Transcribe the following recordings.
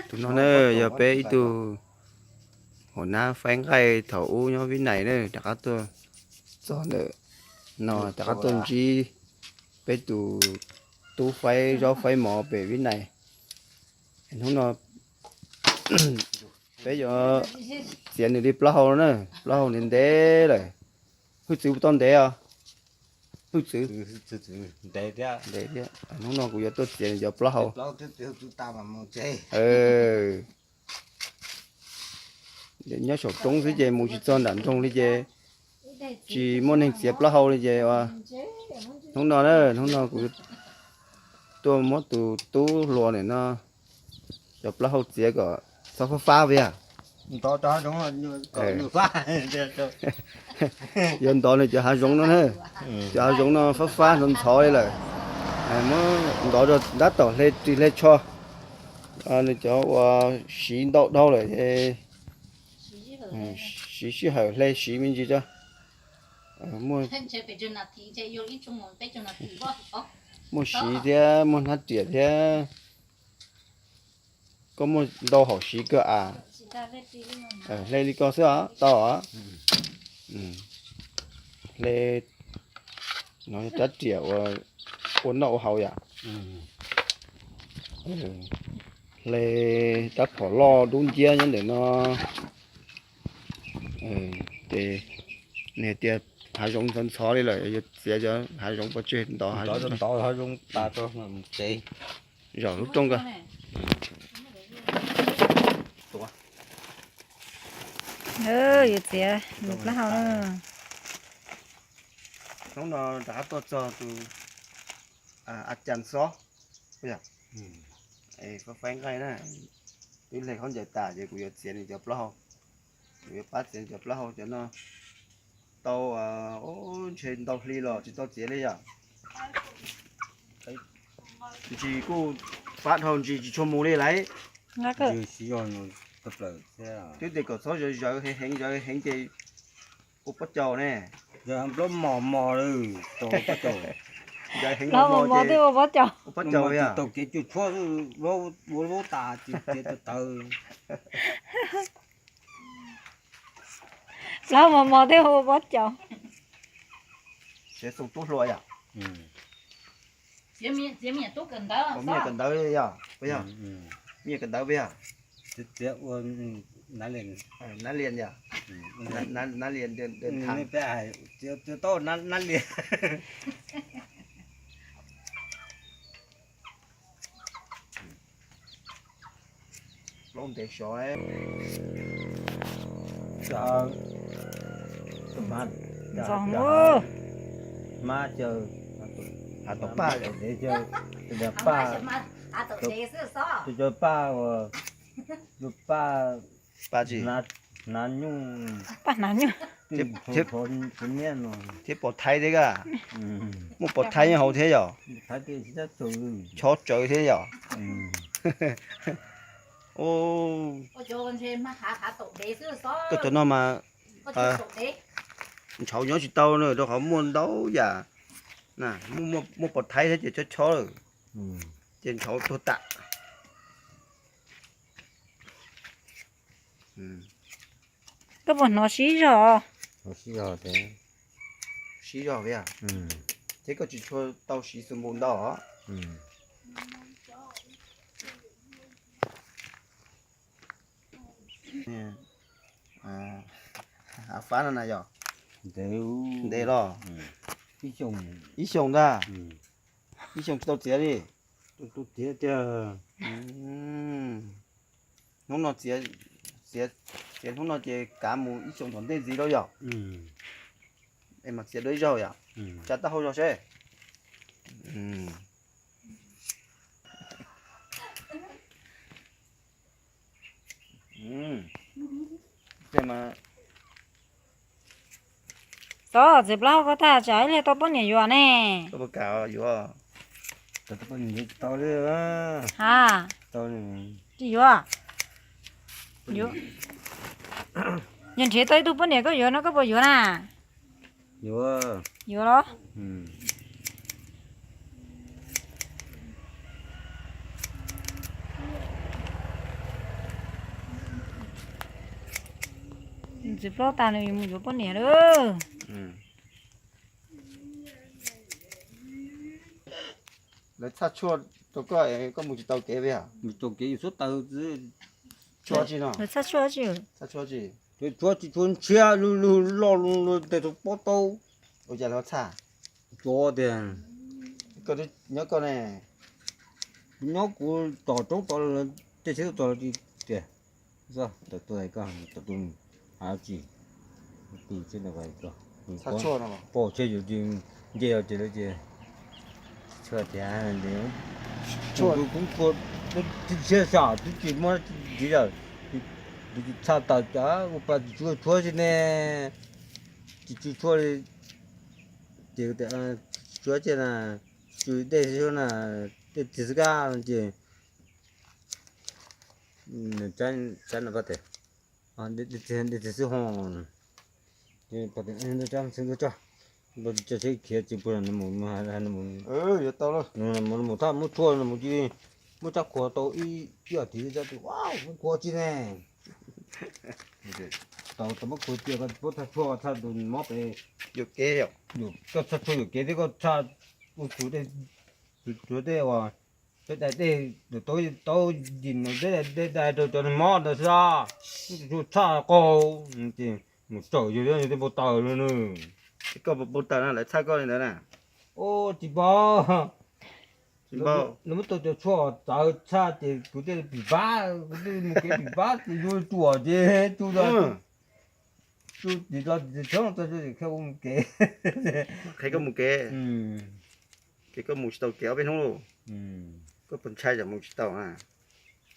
Tus no na yog peb ib tug hauv nab faib nqaij thaum ub nyob Vib Nais na, rov qab tuaj txog ntawm no, rov qab tuaj ntsib peb tus tub faib zaub faib mov pem Vib Nais. Hnub no peb yuav txiav nws li plaub hau na, plaub hau ntev ntev lawm. Hwj txwv puas tau ntev os? Hwj txwv. Ntev thiab. Hnub no kuv yuav tuaj txiav nws cov plaub hau. Nyob saum roob xwb ces mus tsis txog nram nroog li ces tsis muaj neeg txiav plaub hau li ces hnub no na, hnub no kuv tuaj muab tus tub hluas ntawm no cov plaub hau txiav kom txhob fab fab viag. Yuav ntov nws cov hav zoov no na, cov hav zoov no fab fab ntxhov ntxhov li lawm. Muab ntov rau ntab tom hle ris hle tsho. Nws cov uas siv ntau dhau lawm, siv sij hawm hle siv me ntsis tso. Muaj siv thiab muaj hnab riam thiab. Koj muaj ntau hom siv kawg as. Hle li ko xwb os, tau os. Hle no rab riam ua noj ua haus yom. Hle rab phom loj dub nciab nyob ntawm no. Ces nws tias hav zoov ntxhov ntxhov li lawm, yuav txiav cov hav zoov pov tseg ntov hav zoov tas. Zaum lub rooj ko. Yuav txiav nws plaub hau na. Hnub no rov qab tuaj txog tus a cas xob, faib faib nqaij na, twb hle khaub ncaws tas ces kuv yuav txiav nws cov plaub hau. Kuv yuav pab txiav nws cov plaub hau cov no. Tau ntshe ntau hli los tsis tau txiav li yom. Ntsis kuj fab dhau ntsis tsis tshua mus li lauj. Twb tias kom txhob zawv zawv heev heev zawv heev ces ua pob caus ne. Plaub mos mos li, ua pob caus. Zawv heev mos mos ces ua pob caus, ua pob caus yom. Tau kev cuag tshuab ua lub tas tsis txiav tawv. Plaub mos mos twb ua pob caus. Txiav xoo tub hluas yom. Me nyuam kawm ntawv yog, me nyuam kawm ntawv yog. Txiav ua nab lias yog, nab lias, txiav tau nab lias. Plaub ntev sov. Ntxoov. Hmab caw, hav tom paj, paj, tus cov paj uas, tus paj, paj tsis, hnav nyuj, paj hnav nyuj, thiab pos thaib thiab ka, muaj pos thaib nyob hauv thiab yom, chob tsawv thiab yom. Koj cov no mas ntshauv nyob tsis tau na, rau qhov muaj ntau yam, muaj pos thaib thiab ces chob chob lawm, ces ntshauv tuag tas. Koj puas hnov sib zog? Sib zog thiab, thiab koj tsis tshua tau siv xu npus ntau os. Hav fab no na yog ntev los, ib xyoos ntag, ib xyoos tsis tau txiav li. Hnub no txiav, txiav hnub no ces kav mus ib xyoos tom ntej ntxiv lawm yom. Es mas txiav dua ib zaug yom, tsa taub hau zog seb. Txhob txiav plaub hau koj tag tsam ib pliag tau poj niam yuav ne. Ha, tsis yuav. Yog nrhiav tau ib tug poj niam koj yuav no koj puas yuav na? Yuav los? Txiv plaub tas nws yuav mus yuav poj niam lawm. Lawv txhaj tshuaj rau koj, koj mus tsis tau kev tiag? Mus tau kev yus suab taws. Tshuaj tsi no? Lawv txhaj tshuaj tsi? Tshuaj tsis tshuaj ntshiab lug lug loj lug lug tes tus pob tau. Ua cas lawv txhaj? Tsuav tiag. Koj nyob koj ne? Nyob kuv tom roob tod, tej tsheb tuaj tod tiag. Tawm tuaj, tawm tuaj hais tsi, pom tsheb yus nce os ces lawv ces tshuaj tiag. Kuv kuj tsis tshua xyom twb tsis muaj ntxiv lawm, tsis tshua tawm cas ua pas tsis tshuaj tsi ne, tsis tshuaj li. Ces tshuaj tiag na, tshuaj dej xwb na, dej tiag xwb kab ces tsab no pab tes, dej tiag xwb ho. Ces pab tes ntawd tsab xwb ntawd tsab, npaj tsis tso tsheb khiav tsis puag no mus, yuav tau lawm. Mus thaj muab tshuaj no mus cia li, muab tsab khuav tau ib, ib as thiv tsab tus, muab khuav tsi ne. Tau tau muab khuav cia koj puab txhaj tshuaj txhaj tus mob pes. Yuam kev, koj txhaj tshuaj yuam kev thiab koj txhaj ua txhuv dej, txhuv dej uas peb dai dej tau yim no dej dai rau cov mob ntawd xwb, txhaj qaug ces mus tsaum yus thiab yus thiaj npau taws no na. Koj npau taws no lawv txhaj koj li ntawd na? Ua tsis npau. Lawv muab tau cov tshuaj txawv txhaj ces kuv thiaj li pim pab, kuv thiaj li mus kev pim pab ces yuav ruam ces tsu tau, tsu tim tso tim tshoob tso tso khawb mus kev. Qhia koj mus kev. Ces koj mus tsis tau kev ob peb hnub lauj. Koj puas ntshai tsam mus tsis tau na?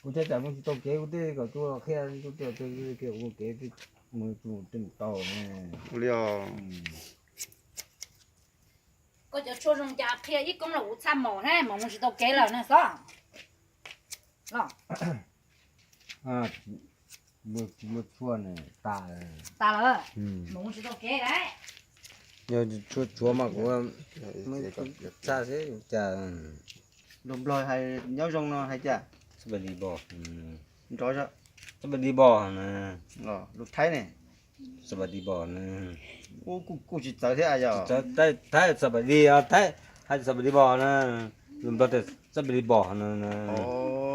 Kuv ntshai tsam mus tsis tau kev, kuv thiaj kom tsu los qhia, tsu los qhia mus kev, mus tsis tau. Ua li os. Koj cov tshuaj zoo cas qhia ib koob los kuv txhaj mom na, mom mus tsis tau kev lawm na Xob. Los. Tsis muaj tshuaj ne, tas lawm. Mom mus tsis tau kev lawm. Yog tshuaj tshuav mas kuv txhaj xwb cas. Lus Nplog hais nyob zoo no hais cas? Nrov, sab npais dis npos na. Lus Thaib ne? Sab npais dis npos na. Kuj tsis txawv thiab yog. Thaib sab npais dis, Thaib hais sab npais dis npos na. Lus Nplog tias sab npais dis npos na.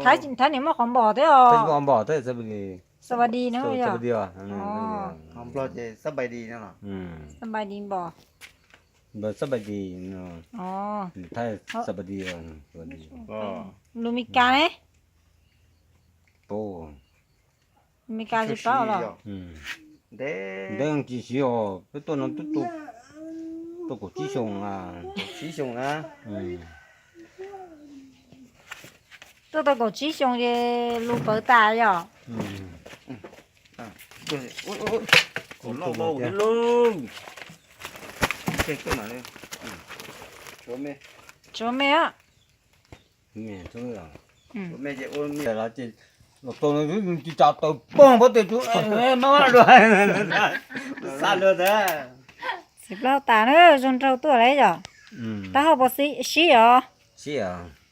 Thaib nim muaj qhov npos thiab os. Npos thiab sab npais dis. Sab npais dis na. Npos ces sab npais dis no los? Sab npais dis npos. Npos sab npais dis no. Thaib sab npais dis. Lus Mes Kas ne? Lus Mes Kas tsis paub los? Ntev tsis siv os, peb tuaj no twb tuaj kaum tsib xyoo na. Tuaj tau kaum tsib xyoo ces lus pawv tas yom? Tshuav me a. Los tau no tsis tsa taws poog pob tes tsu, mab dua, xa lawm ntag. Txiv plaub tas na, zoo nraug tuaj lawm yom? Taub hau puas sib os?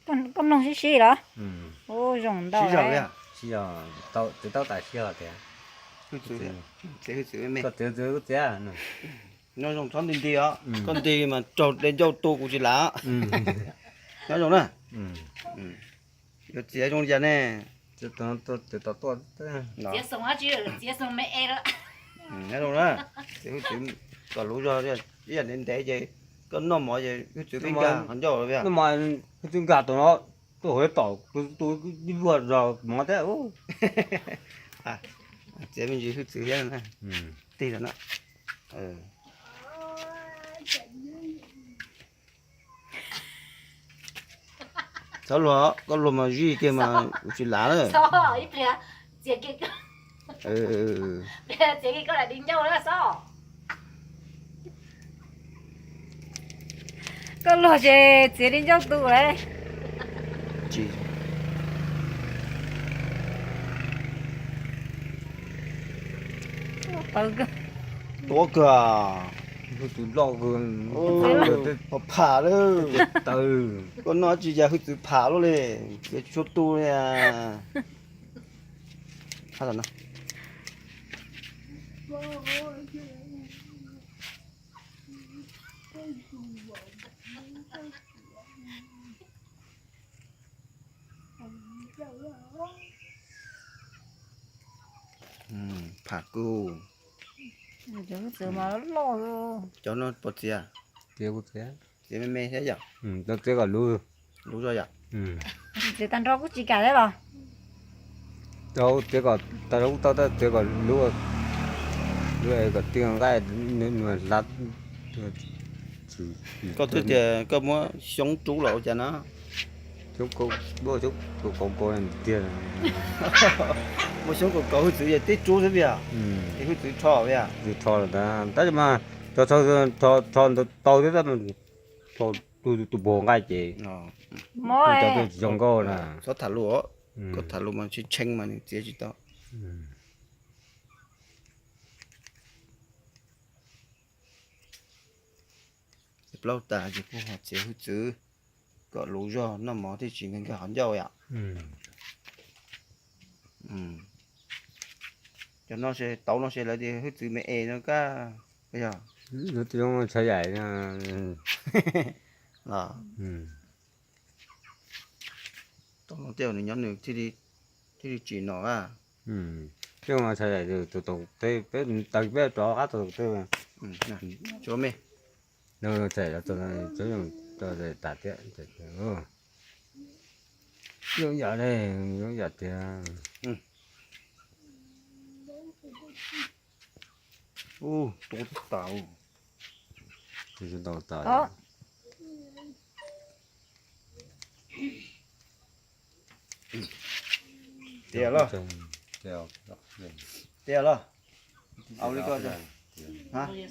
Koj mloog sib sib los? Ua zoo ntau. Txiv taub tas sib os tias. Koj txiv txiv, nyob zoo txhob nti nti os, koj nti mas raug dej ncauj tu kuv tsis lam. Nyob zoo na. Yuav txiav zoo li cas ne? Txiav xoo dab tsi, txiav xoo me e lawm. Nyob zoo na, txiav hwj txwv kom luv zog, ib yam ntev ntev ces koj noj mov ces hwj txwv pib nkag qhov ncauj lawm. Noj mov hwj txwv nkag tau no, tuaj hauv tom tu ib vuag zog mov thiab. Txiav me ntsis hwj txwv thiab na. Tig lawm na. Txhob luag, koj luag mas zij kiag mas kuv tsis lav na. Koj luag ces txiav li ncauj tu lawm. Tuab kawg. Hwj txwv loj kawg. Pham lawm. Koj noj tsis ya hwj txwv pham luaj li. Yuav tshuaj tu li. Pham kuj. Cov no puas txiav? Txiav kuj txiav. Txiav me me thiab yom? Txiav kom luv. Luv zog yom? Txiav tag nrho kuj tsis kam thiab los? Txiav kom tag nrho kuj tau, txiav kom luv, luv es kom tij nqaij nws hlab. Koj twb tias koj muab xyoob rub los ua cas no? Xyoob, muab xyoob kauv kauv tiag. Muab xyoob kauv kauv hwj txwv ces tib rub xwb tiag. Ces hwj txwv rho tiag. Hwj txwv rho lawm ntag, tab sis mas rho, rho ntau thiab, rho tus puag nqaij ces cov tuaj tsis zoo nkauj na. Txhob tham lus, koj tham lus mas tshee tshee mas nws txiav tsis tau. Txiav plaub tas ces kuj ho txiav hwj txwv kom luv zog noj mov thiaj tsis nkag nkag qhov ncauj yom. Cov no se tauv no se lawv tias hwj txwv me es no kab yog. Lub twb zoo tshav yaim no. Tau no tej nws nyob nws thiaj li tsim no a. Tej no tshav yaim tus tus teb peb taws peb rov qab tus teb. Tsuav me. No tshav yaim tau tas thiab. Zoo yam ne, zoo yam tiag. Ub, tuaj tas. Tsis tau tas. Tiag los? Tiag los? Au li ko.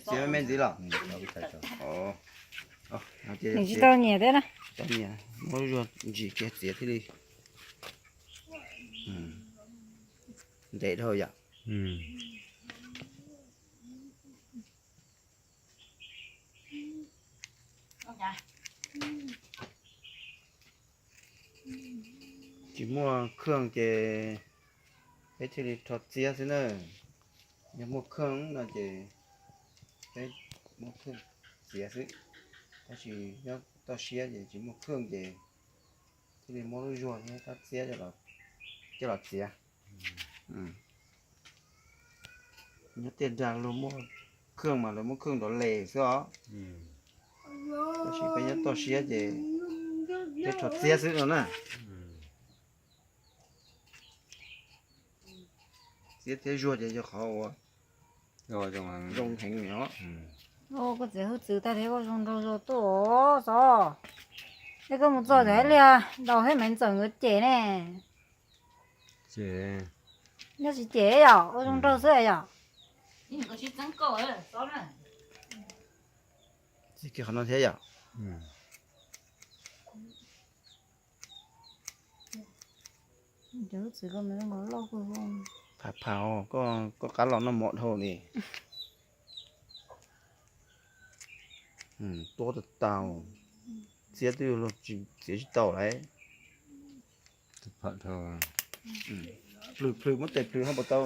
Txiav me me ntxiv los? Nws tsis tau nyiam thiab na. Txiav, muab zuag ntsis kiag txiav thiaj li ntev dhau yom. Tsis muaj kheej ces peb thiaj li rho txiab xwb na. Yog muaj kheej no ces peb muab kheej txiav xwb, tab sis nyob toj siab ces tsis muaj kheej ces thiaj li muab lub zuag thiab rab txiab coj los txiav. Nyob tej dag luag muaj kheej mas lawv muab kheej nrov les xwb os. Tab sis peb nyob toj siab ces peb rho txiab xwb no na. Txiab thiab zuag ces yog qhov uas zoo heev os. Koj txiav hwj txwv tag thiab koj zoo nraug zog tuaj xov. Es koj mus txog thaum ib pliag ntaus thiab Maiv Ntxawm nkawd cem ne. Nyob tsis cem yom, ua zoo nraug xwb yom. Txiav kiag qhov no thiab yom. Pham pham, koj qab los noj mov dhau ni. Tuab tau tau, txiab twb txiav tsis tau lawm. Plhws plhws, muab tes plhws ho puas tau,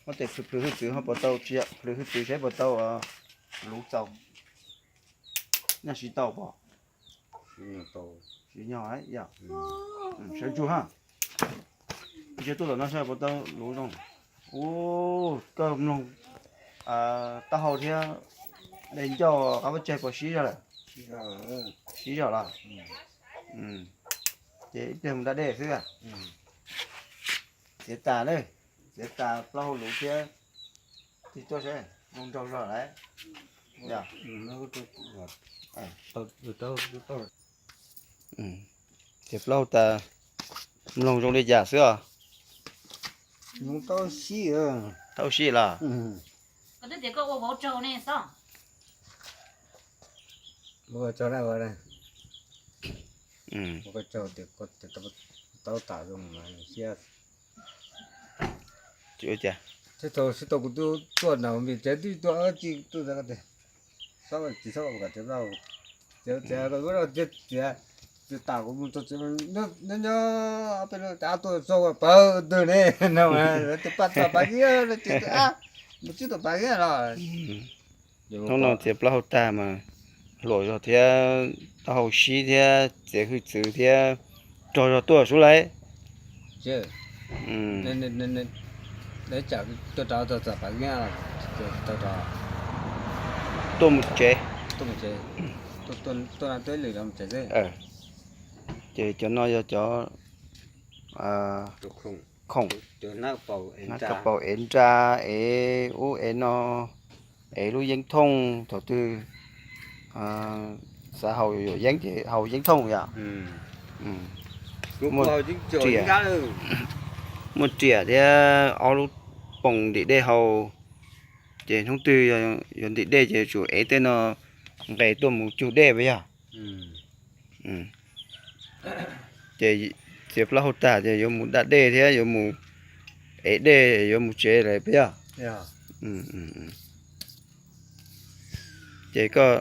muab tes plhws plhws hwj txwv ho puas tau, tsis yog plhws hwj txwv saib puas tau luv txaus. Nyaj siv tau pom? Siv nyog, saib ntsuag ha. Ntsia tuaj tom no saib puas tau luv zoo. Ub, koj mloog taub hau thiab dej ncauj qab pob tseg puas sib zog lawm? Sib zog los? Ces ib pliag mus da dej xwb. Txiav tas ne, txiav tas plaub hau luv thiab tig tuaj seb zoo nraug zog lawm. Txiav plaub hau tas mloog zoo li cas xwb os. Tau sib los? Ua tsaug na, ua tsaug tias koj tau tas zoo siab. Thiab thaum sib tau kuv twb tuaj na, vim tsev twb tuaj, tsis tuaj, tsis txhob kom txiav plaub, txiav txiav txiav txiav tas kuv mus txog tsev, nyob nyob peb lub rab tuaj txog pawg twg ne no, tus paj toj paj iab no ces ab, Hnub no txiav plaub hau tag mas hluas zog thiab, taub hau sib thiab txiav hwj txwv thiab rog zog tuaj sub lauj. Tuaj mus tsev, ces cov no yog cov khoom, hnab kaus ev nra, ev ub ev no, ev lub yeeb thooj thaum twg xav haus yuam yeeb ces haus yeeb thooj yom. Muaj riam thiab ob lub poos ntim dej haus, ces hnub twg yuav ntim dej ces tsum ev tej no nqes tuaj mus cug dej puas yog? Ces txiav plaub hau tag ces yuav mus da dej thiab yuav mus ev dej yuav mus tsev lawm puas yog? Ces koj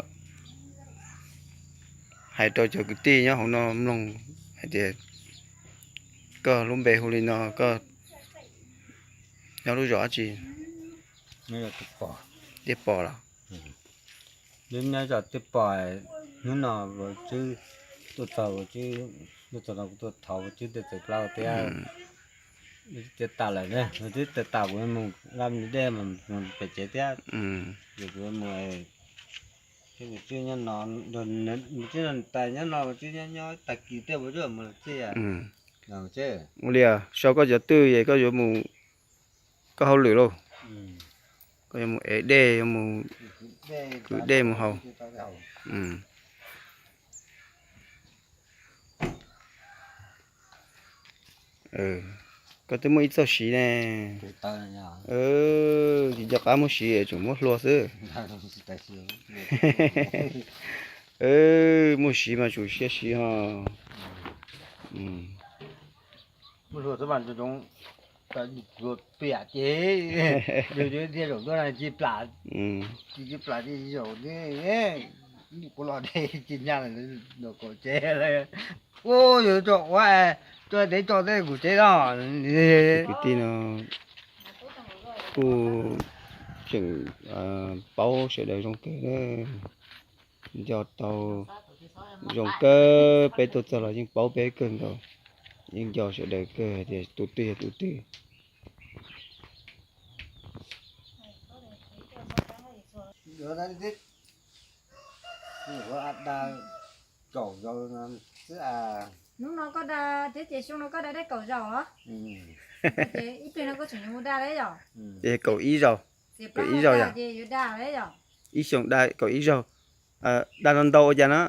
hais rau cov kwv tij nyob hauv no mloog hais tias koj lub npe hu li no, koj nyob lub zos dab tsi? Tiaj Pos los? Nyob zos Tiaj Pos, hnub no vauv tswb tuaj txog, vauv tswb tuaj txog no kuv tuaj thov vauv tswb tej txiav plaub thiab. Tiav tas lawm ne, vauv tswb tiav tas kuv mus laj me dej mus pem tsev thiab. Ces kuv mus, vauv tswb nyob no, vauv tswb no tas nyob no, vauv tswb nyob nyob tag kis tej vauv tswb mus lawm txiaj. Ua li, sau koj cov twj es koj yuav mus koj hauj lwm lauj. Koj yuav mus ev dej, yuav mus kwv dej mus haus. Koj twb muaj ib txoj siv ne. Tsis nco qab muab siv, tseem muab hlua xwb. Muaj siv mas tsum siab siv ho. Muaj hlua xwb mas zoo, pliam ces yus thiaj zaum tuaj na, ci plam, ci plam ces zaum, kuv los dej ci nyaj lawm, kaum tsev lawm. Ua yus tso ua, tso dev tso tej kuv tsev no. Kwv tij no kuj tseem paub sawv daws zoo kawg, nco tau zoo kawg, peb tuaj txog los yeej paub peb kawg nkaus, yeej nco sawv daws kawg hais tias tus twg yog tus twg. Hnub no koj da thiab ces xyoo no koj da dej kaum zaus os. Ces ib pliag no koj tseem yuav mus da dej yom? Ces kaum ib zaus, kaum ib zaus yom? Ib xyoo da kaum ib zaus. Da ntau ntau ua cas no?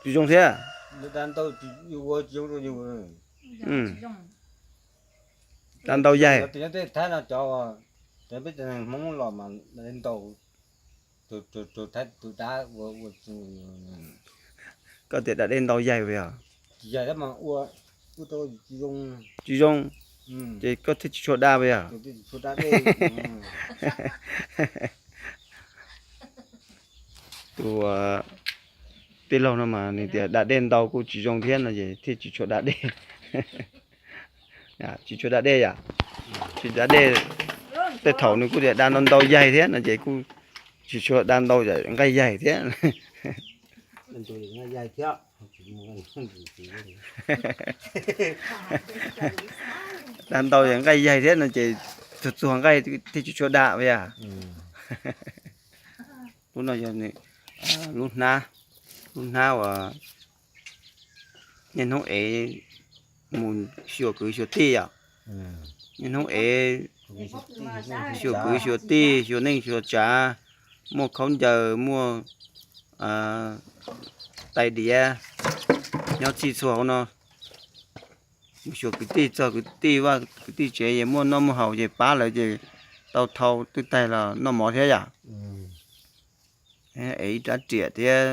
Tsis zoo thiab. Da ntau yaig. Koj tias da dej ntau yaig puas yog? Tsis zoo, ces koj thiaj tsis tshua da puas yog? Tus tij laug no mas nws tias da dej ntau kuj tsis zoo thiab no ces thiaj tsis tshua da dej. Tsis tshua da dej yom? Tsis da dej. Tej thaum nws kuj tias da ntau ntau yaig thiab no ces kuj tsis tshua da ntau nqaij yaig thiab. Da ntau nqaij yaig thiab no ces txuag txuag nqaij thiaj tsis tshua da puas yog? Lub no yog lub hnab, lub hnab uas niaj hnub ev mus xyuas kwv xyuas tij yom. Niaj hnub ev xyuas kwv xyuas tij, xyuas neej xyuas tsav, muaj khaub ncaws, muaj tais diav, nyob txhij txhua hauv no. Mus xyuas kwv tij txog kwv tij vaj kwv tij tsev es muaj noj muaj haus ces pab lawv ces tau thau twb tag los noj mov thiab yom. Es ib rab riam thiab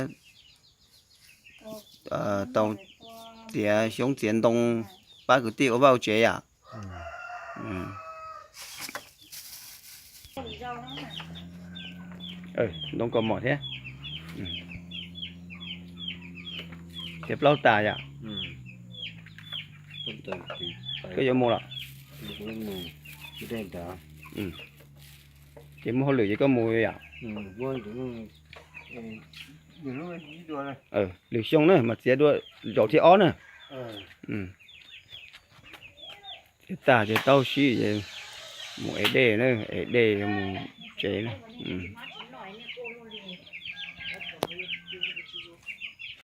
tau txiav xyoob txiav ntoo pab kwv tij ua vaj ua tsev yom. Ntoo kaus mom thiab. Tiav plaub tas yom. Koj yuav mus los? Mus, mus dej ntawd. Ces muaj hauj lwm ces koj mus yom? Lwm xyoo na mas txiav dua zaum thib ob na. Txiav tag ces tau sib mus ev dej na, ev dej mus tsev na.